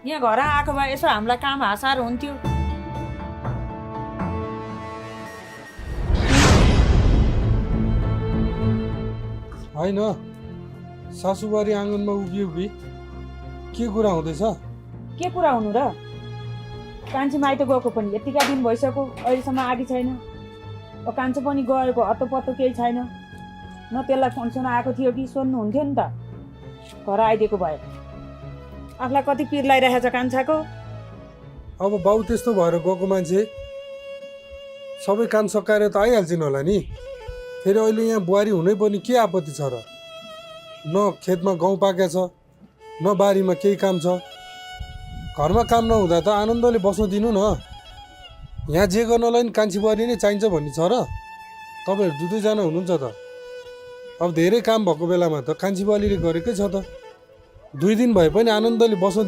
यहाँ घर आएको भए यसो हामीलाई काम हासार हुन्थ्यो। होइन सासूबारी आँगनमा उभि के कुरा हुँदैछ? के कुरा हुनु र? कान्छी माइत गएको पनि यतिका दिन भइसक्यो, अहिलेसम्म आदि छैन। कान्छो पनि गएको हत्तोपत्तो केही छैन। न त्यसलाई फोनसोन आएको थियो कि सोध्नुहुन्थ्यो नि त, घर आइदिएको भए। आफूलाई कति पिर लगाइरहेछ कान्छाको। अब बाउ त्यस्तो भएर गएको मान्छे सबै काम सकाएर त आइहाल्छन् होला नि। फेरि अहिले यहाँ बुहारी हुनै पनि के आपत्ति छ र? न खेतमा गहुँ पाकेको छ, न बारीमा केही काम छ। घरमा काम नहुँदा त आनन्दले बस्न दिनु न। यहाँ जे गर्नलाई नि कान्छी बुहारी नै चाहिन्छ भन्ने छ र? तपाईँहरू दुई दुईजना हुनुहुन्छ त। अब धेरै काम भएको बेलामा त कान्छी बुहारीले गरेकै छ त। 2 दिन भए पनि आनन्दले बस्न